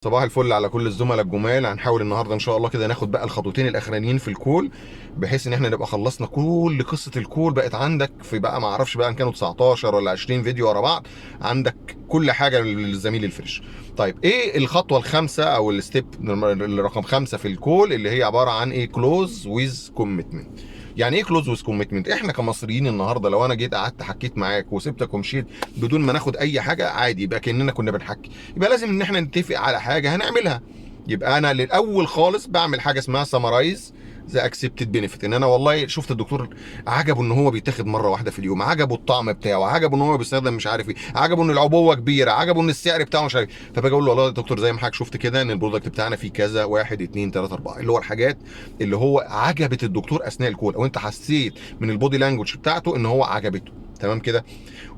صباح الفل على كل الزملاء الجمال. هنحاول النهارده ان شاء الله كده ناخد بقى الخطوتين الاخرانيين في ال call، بحيث ان احنا نبقى خلصنا كل قصة ال call، بقت عندك في بقى ما اعرفش بقى ان كانوا 19 ولا 20 فيديو ورا بعض، عندك كل حاجة للزميل ال fresh. طيب ايه الخطوة الخامسة او ال step رقم 5 في ال call، اللي هي عبارة عن ايه؟ close with commitment. يعني ايه close with commitment؟ احنا كمصريين النهارده لو انا جيت قعدت حكيت معاك وسبتك ومشيت بدون ما ناخد اي حاجة عادي، يبقى كاننا كنا بنحكي. يبقى لازم ان احنا نتفق على حاجة هنعملها. يبقى انا للاول خالص بعمل حاجة اسمها summarize the accepted benefit، ان انا والله شفت الدكتور عجبه ان هو بيتاخد مرة واحدة في اليوم، عجبه الطعم بتاعه، عجبه ان هو بيستخدم مش عارف ايه، عجبه ان العبوه كبيره، عجبه ان السعر بتاعه مش عارف ايه. فباجي اقول له والله يا دكتور زي ما حضرتك شفت كده ان ال product بتاعنا فيه كذا، 1 2 3 4، اللي هو الحاجات اللي هو عجبت الدكتور اثناء ال call، او انت حسيت من ال body language بتاعته ان هو عجبته. تمام كده.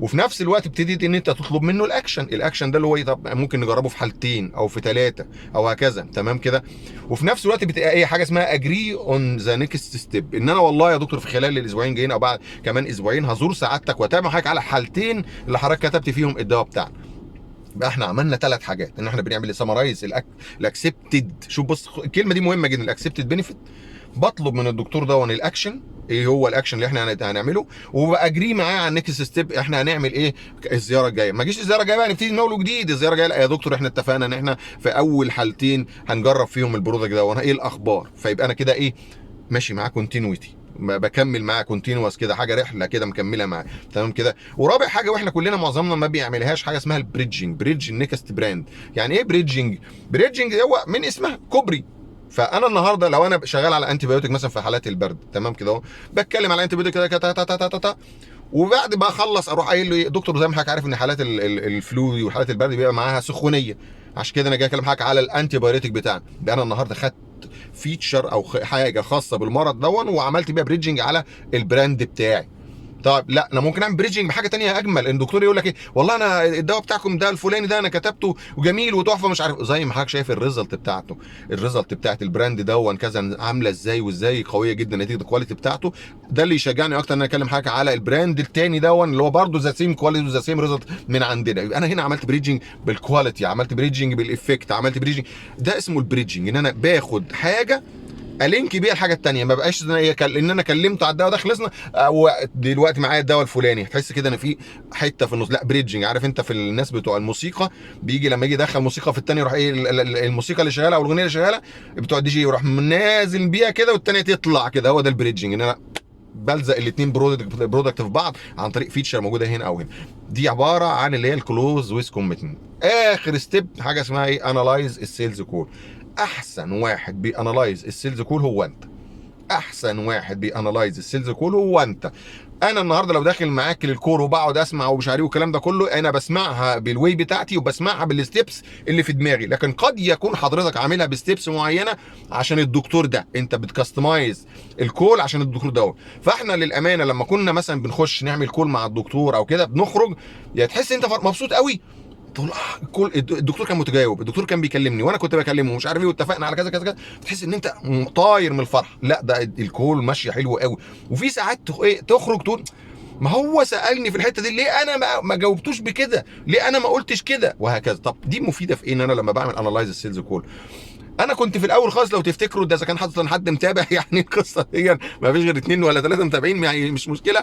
وفي نفس الوقت ابتديت ان انت تطلب منه ال action. ال action ده اللي هو ايه؟ طب ممكن نجربه في حالتين او في 3 او هكذا. تمام كده. وفي نفس الوقت بتبقى ايه؟ حاجة اسمها agree on the next step، ان انا والله يا دكتور في خلال الاسبوعين جايين او بعد كمان اسبوعين هزور سعادتك واتابع حضرتك على الحالتين اللي حضرتك كتبت فيهم الدواء بتاعنا. يبقى احنا عملنا 3 حاجات، ان احنا بنعمل summarize ال accepted. شوف بص الكلمة دي مهمة جدا، ال accepted benefit. بطلب من الدكتور ده الاكشن، ايه هو الاكشن اللي احنا هنعمله، وب agree معاه على ال next step، احنا هنعمل ايه الزيارة الجاية. ما جيش الزيارة الجاية بقى نبتدي من اول وجديد. الزيارة الجاية لا يا دكتور احنا اتفقنا ان احنا في اول حالتين هنجرب فيهم ال product ده، وانا ايه الاخبار؟ فيبقى انا كده ايه؟ ماشي معاه continuity، بكمل معاه continuous كده، حاجة رحله كده مكملة معاه. تمام كده. ورابع حاجة واحنا كلنا معظمنا ما بيعملهاش، حاجة اسمها ال bridging، bridge ال next brand. يعني ايه bridging؟ bridging هو من اسمها كوبري. فانا النهارده لو انا شغال على antibiotic مثلا في حالات البرد، تمام كده اهو، بتكلم على antibiotic كده كده، وبعد ما اخلص اروح قايل له ايه؟ دكتور زي ما حضرتك عارف ان حالات ال flu وحالات البرد بيبقى معاها سخونيه، عشان كده انا جاي اكلم حضرتك على ال antipyretic بتاعنا ده. انا النهارده خدت feature او حاجة خاصة بالمرض دون وعملت بيها bridging على ال brand بتاعي. طيب لا، انا ممكن اعمل bridging بحاجة تانية اجمل. الدكتور يقول لك ايه؟ والله انا الدواء بتاعكم ده الفلاني ده انا كتبته وجميل وتحفه مش عارف، زي ما حضرتك شايف ال result بتاعته، ال result بتاعت ال brand دون كذا عامله ازاي وازاي قوية جدا نتيجة ال quality بتاعته. ده اللي يشجعني اكتر ان انا اكلم حضرتك على ال brand التاني دون اللي هو برده the same quality و the same result من عندنا. يبقى انا هنا عملت bridging بال quality، عملت bridging بال effect، عملت bridging. ده اسمه ال bridging، ان انا باخد حاجة ا link بيها الحاجة الثانية، ما بقاش ان انا ان انا كلمته على الدواء ده خلصنا ودلوقتي معايا الدواء الفلاني، تحس كده ان في حتة في النص. لا، bridging. عارف انت في الناس بتوع الموسيقى بيجي لما يجي يدخل موسيقى في الثانية يروح ايه؟ الموسيقى اللي شغالة او الاغنية اللي شغالة بتوع الدي جي يروح نازل بيها كده والثانية تطلع كده. هو ده ال bridging، ان انا بلزق الاثنين product في بعض عن طريق feature موجودة هنا او هنا. دي عبارة عن اللي هي ال close with commitment. اخر step حاجة اسمها ايه؟ analyze ال sales call. احسن واحد بي analyze ال sales call هو انت. احسن واحد بي analyze ال sales call هو انت. انا النهارده لو داخل معاك لل call وبقعد اسمع ومش عارف ايه والكلام ده كله، انا بسمعها بال way بتاعتي وبسمعها بال steps اللي في دماغي، لكن قد يكون حضرتك عاملها ب steps معينة عشان الدكتور ده، انت بت customize ال call عشان الدكتور ده. فاحنا للامانة لما كنا مثلا بنخش نعمل call مع الدكتور او كده بنخرج يا تحس انت مبسوط قوي، تقول اه call الدكتور كان متجاوب، الدكتور كان بيكلمني وانا كنت بكلمه ومش عارف ايه واتفقنا على كذا كذا كذا، تحس ان انت طاير من الفرح، لا ده ال call ماشية حلو قوي. وفي ساعات ايه تخرج تقول ما هو سالني في الحتة دي ليه انا ما جاوبتوش بكده، ليه انا ما قلتش كده، وهكذا. طب دي مفيدة في ايه؟ ان انا لما بعمل analyze ال sales call، انا كنت في الاول خالص لو تفتكروا ده اذا كان حصل حد متابع يعني القصة دي ما فيش غير 2 ولا 3 متابعين يعني مش مشكله،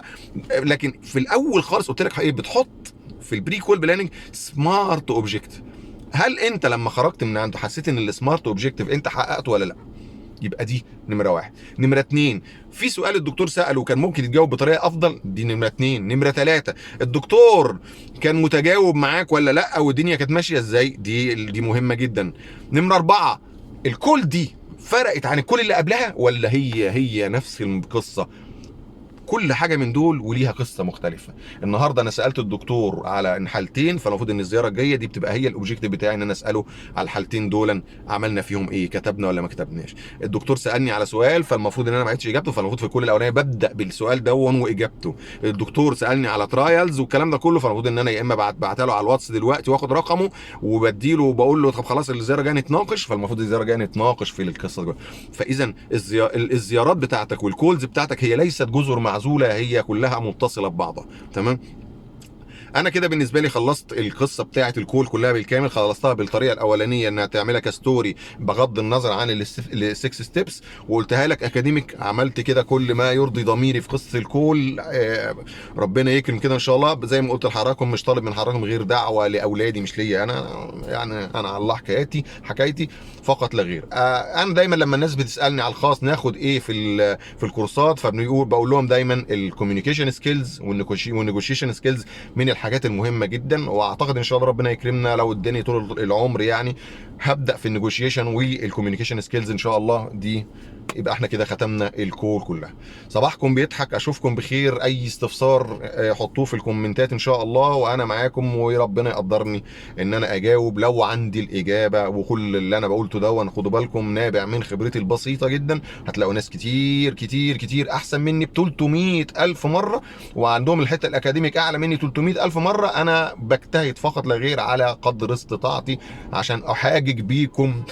لكن في الاول خالص قلت لك ايه؟ بتحط في ال pre call planning smart objective. هل انت لما خرجت من عنده حسيت ان ال smart objective انت حققته ولا لا؟ يبقى دي نمره 1. نمره 2، في سؤال الدكتور ساله وكان ممكن يتجاوب بطريقة افضل، دي نمره 2. نمره 3، الدكتور كان متجاوب معاك ولا لا والدنيا كانت ماشية ازاي؟ دي مهمة جدا. نمره 4، ال call دي فرقت عن ال call اللي قبلها ولا هي هي نفس القصه؟ كل حاجة من دول وليها قصة مختلفه. النهارده انا سالت الدكتور على ان حالتين، فالمفروض ان الزيارة الجاية دي بتبقى هي ال objective بتاعي ان انا اساله على الحالتين دول عملنا فيهم ايه، كتبنا ولا ما كتبناش. الدكتور سالني على سؤال فالمفروض ان انا ما عرفتش اجابته، فالمفروض في ال call الاولانية ببدا بالسؤال دون واجابته. الدكتور سالني على trials والكلام ده كله، فالمفروض ان انا يا اما بعتها له على الواتس دلوقتي واخد رقمه وبديله وبقول له طب خلاص الزيارة الجاية نتناقش، فالمفروض الزيارة الجاية نتناقش في القصة دي. فاذا الزيارات بتاعتك وال calls بتاعتك هي ليست جزر معزوله، هي كلها متصلة ببعضها. تمام. انا كده بالنسبة لي خلصت القصة بتاعه ال call كلها بالكامل، خلصتها بالطريقة الاولانية انها تعملها ك story بغض النظر عن ال 6 steps، وقلتها لك academic. عملت كده كل ما يرضي ضميري في قصة ال call. ربنا يكرم كده ان شاء الله. زي ما قلت لحضراتكم، مش طالب من حضراتكم غير دعوه لاولادي مش ليا انا، يعني انا على الله حكايتي فقط لا غير. انا دايما لما الناس بتسالني على الخاص ناخد ايه في الكورسات، فبنقول بقول لهم دايما ال communication skills وال negotiation skills من الحاجات المهمة جدا. واعتقد ان شاء الله ربنا يكرمنا لو اداني طول العمر، يعني هبدا في ال negotiation وال communication skills ان شاء الله. دي يبقى احنا كده ختمنا ال call كلها. صباحكم بيضحك، اشوفكم بخير. اي استفسار حطوه في الكومنتات ان شاء الله، وانا معاكم، وربنا يقدرني ان انا اجاوب لو عندي الاجابة. وكل اللي انا بقولته ده خدوا بالكم نابع من خبرتي البسيطة جدا. هتلاقوا ناس كتير كتير كتير احسن مني ب 300 الف مرة، وعندهم الحتة ال academic اعلى مني 300 الف مرة. انا بجتهد فقط لا غير على قدر استطاعتي عشان احاجج بيكم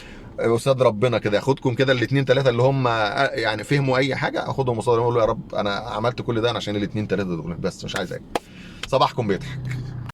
قصاد ربنا كده، اخدكم كده الاثنين ثلاثة اللي هم يعني فهموا اي حاجة، اخدهم قصاد اقول له يا رب انا عملت كل ده عشان الاثنين ثلاثة دول بس، مش عايز حاجة. صباحكم بيضحك.